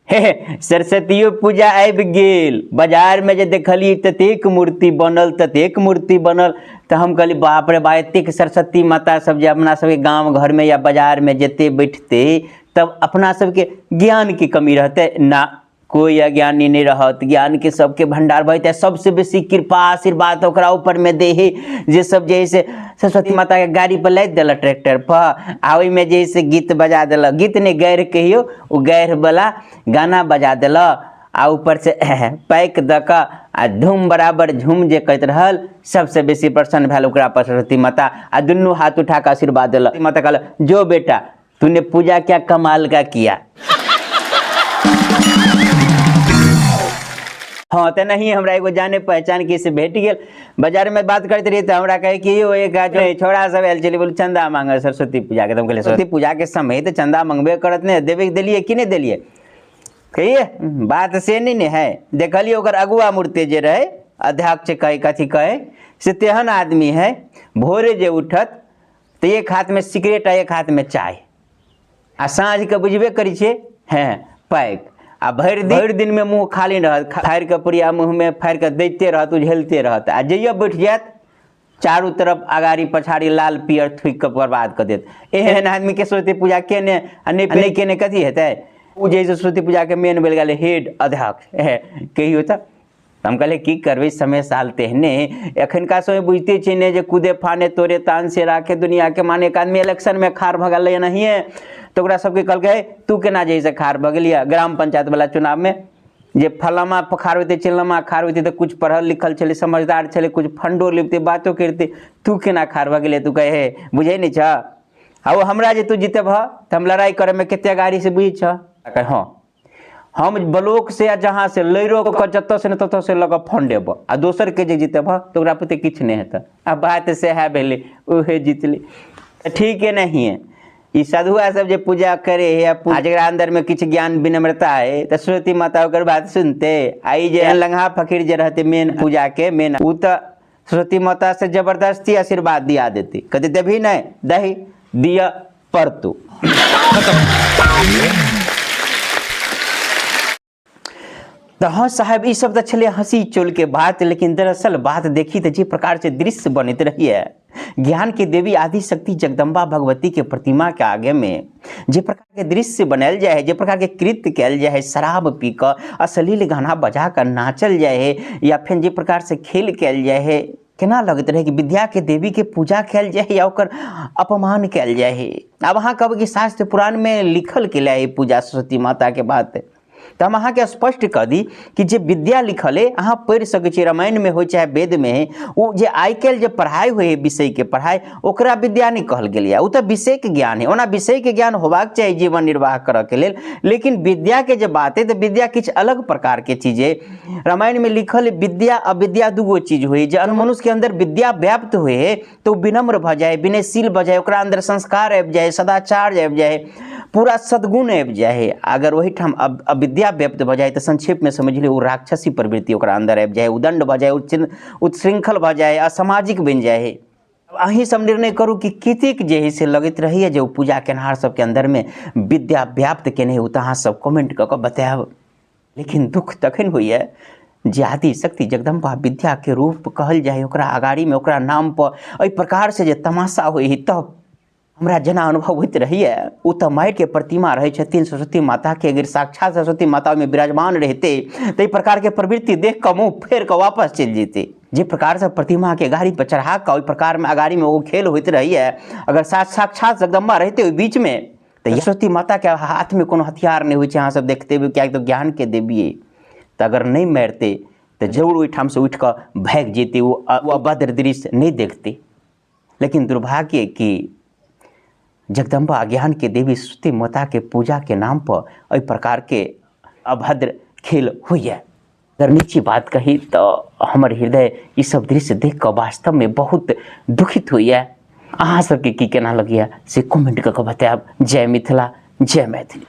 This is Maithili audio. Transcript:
हे सरस्वतियो पूजा आबि गेल। बाजारमे जे देखलियै ततेक मूर्ति बनल, ततेक मूर्ति बनल, तऽ हम कहलियै बाप रे बा, एतेक सरस्वती माता सब जे अपना सबके गाम घरमे या बाजारमे जते बैठतै तब अपना सबके ज्ञानके कमी रहतै ना। कोइ अज्ञानी नहि रहत, ज्ञानके सबके भण्डार भऽ जेतै। सबसँ बेसी कृपा आशीर्वाद ओकरा ऊपरमे दै हइ जे सब जे हइ से सरस्वती माताके गाड़ीपर लादि देलक ट्रैक्टरपर, आ ओहिमे जे हइ से गीत बजा देलक, गीत नहि गारि कहियौ, ओ गारिवला गाना बजा देलक, आ ऊपरसँ पैक दऽ कऽ आ धूम बराबर झूम जे करैत रहल, सबसँ बेसी प्रसन्न भेल ओकरापर सरस्वती माता, आ दुनू हाथ उठा कऽ आशीर्वाद देलक। माता कहलक जो बेटा तूने पूजा क्या कमाल का किया। हाँ तऽ नहीं हमरा एगो जाने पहचान के से भेट गेल, बाजार में बात करैत रहियै तऽ हमरा कहै कि यौ एक आदमी छोड़ा सब आयल छलै, बोल चंदा मांगे सरस्वती पूजा के। तऽ हम कहलियै सरस्वती पूजा के समय तऽ चंदा मंगबे करत ने, देबे देलियै कि नहि देलियै? कहिए बात से नहीं ने है। देखलियै ओकर अगुआ मूर्ति जे रहै अध्यक्ष कहै कथी कहै से तेहन आदमी है, भोरे जे उठत तऽ एक हाथ में सिगरेट आ एक हाथ में चाय, आ साँझ के बुझबे करै छियै हेँ पैक, आ भरि दिन भरि दिनमे मुँह खाली रहत, फाड़ि कऽ पुड़िया मुँहमे फाड़ि कऽ दैते रहत, उझेलते रहत, आ जइयो बैठ जायत चारू तरफ अगाड़ी पछाड़ी लाल पियर थूकि कऽ बर्बाद कऽ देत। एहन आदमीके सरस्वती पूजा केने आ नहि केने कथी हेतै? ओ जे सरस्वती पूजाके मेन बनि गेलै हेड अध्यक्ष हे कहियौ तऽ। हम कहलियै की करबै, समय साल तेहने एखनका समय बुझिते छियै ने जे कूदे फाने तोरे तान से राखे दुनियाके माने। एक आदमी इलेक्शनमे खाड़ भऽ गेलै एनाहिए, तऽ ओकरा सबके कहलकै तू केना जे से खाड़ भऽ गेलियै ग्राम पंचायत वाला चुनावमे, जे फलामा खाड़ होइतै चिल्लामा खाड़ होइतै तऽ कुछ पढ़ल लिखल छलै, समझदार छलै, कुछ फंडो लेबितै, बातो करितै, तू केना खाड़ भऽ गेलै? तू कहै हे बुझै नहि छह, आ ओ हमरा जे तू जितेबह तऽ हम लड़ाइ करैमे कते गाड़ी से बुझै छह? हँ हम ब्लॉक से आ जहाँ से लड़ियो कऽ जतऽ से ने ततऽ से लऽ कऽ फंड एबऽ, आ दोसरके जे जितेबह तऽ ओकरा पुते किछु नहि हेतऽ। आ बात सएह भेलै, उहे जितलै। ठीके नहिए ई साधुआ सब जे पूजा करे है आ जकरा अंदर में किछु ज्ञान विनम्रता है तऽ सरस्वती माता ओकर बात सुनते, आ ई जे लंगहा फकीर जे रहते मेन पूजा के मेन, ओ तऽ सरस्वती माता से जबरदस्ती आशीर्वाद दिया देती, कहते देबही नहीं दही दिया पड़तू। तऽ हँ साहेब, ई सब तऽ छलै हँसी चोल के बात, लेकिन दरअसल बात देखी तऽ जे प्रकार से दृश्य बनैत रहिए ज्ञान के देवी आदि शक्ति जगदम्बा भगवती के प्रतिमा के आगे में जे प्रकार के दृश्य बनायल जाय है, जे प्रकार के कृत्य कयल जाय है, शराब पी कऽ अश्लील गाना बजा कऽ नाचल जाय है, या फिर जे प्रकार से खेल कयल जाय है, केना लगैत रहै कि विद्या के देवी के पूजा कयल जाय है या ओकर अपमान कयल जाय है। आब अहाँ कहबै कि शास्त्र पुराण में लिखल गेलै है पूजा सरस्वती माता के बात, तऽ हम अहाँके स्पष्ट कऽ दी कि जे विद्या लिखल अइ अहाँ पढ़ि सकै छी, रामायणमे होइ चाहे वेदमे होइ, ओ जे आइ काल्हि जे पढ़ाइ होइ हइ विषयके पढ़ाइ, ओकरा विद्या नहि कहल गेलैए, ओ तऽ विषयके ज्ञान हइ। ओना विषयके ज्ञान होबाक चाही जीवन निर्वाह करऽके लेल, लेकिन विद्याके जे बात अइ तऽ विद्या किछु अलग प्रकारके चीज अइ। रामायणमे लिखल अइ विद्या अविद्या दूगो चीज होइ हइ। जहन मनुष्यके अन्दर विद्या व्याप्त होइ हइ तऽ ओ विनम्र भऽ जाइ हइ, विनयशील भऽ जाइ हइ, ओकरा अन्दर संस्कार आबि जाइ हइ, सदाचार आबि जाइ हइ, पूरा सद्गुण आबि जाइ हइ। अगर ओहिठाम अविद्या व्याप्त भऽ जाइ तऽ संक्षेपमे समझि लियौ ओ राक्षसी प्रवृत्ति ओकरा अन्दर आबि जाइ हइ, उदण्ड भऽ जाइ हइ, उच्छृंखल भऽ जाइ हइ, असामाजिक बनि जाइ हइ। अहीं सब निर्णय करू कि कतेक जे हइ से लगैत रहैए जे ओ पूजा केनहार सबके अन्दरमे विद्या व्याप्त केने हइ, ओ तऽ अहाँ सब कमेंट कऽ कऽ बतायब। लेकिन दुख तखन होइए जे आदि शक्ति जगदम्बा विद्याके रूप कहल जाइ ओकरा अगाड़ीमे ओकरा नामपर एहि प्रकारसँ जे तमाशा होइ हइ, तब हमरा जेना अनुभव होइत रहैए ओ तऽ माटिके प्रतिमा रहै छथिन सरस्वती माताके, अगर साक्षात सरस्वती माता ओहिमे विराजमान रहितै तऽ एहि प्रकारके प्रवृत्ति देख कऽ मुँह फेर कऽ वापस चलि जैतै। जे प्रकारसँ प्रतिमाके गाड़ीपर चढ़ा कऽ ओहि प्रकारमे अगाड़ीमे ओ खेल होइत रहैए, अगर साक्षात जगदम्बा रहितै ओहि बीचमे तऽ सरस्वती माताके हाथमे कोनो हथियार नहि होइ छै, अहाँ सब देखते हेबै, किएकि तऽ ज्ञानके देवी अइ, तऽ अगर नहि मारितै तऽ जरूर ओहिठामसँ उठि कऽ भागि जैतै, ओ अभद्र दृश्य नहि देखतै। लेकिन दुर्भाग्य कि जगदम्बा ज्ञान के देवी सरस्वती माता के पूजा के नाम पर एहि प्रकार के अभद्र खेल होइए। अगर नीची बात कही तो हमर हृदय ई सब दृश्य देख कऽ वास्तव में बहुत दुखित होइए। अहाँ सबके की केना लगैए से कमेंट कऽ कऽ बतायब। जय मिथिला, जय मैथिली।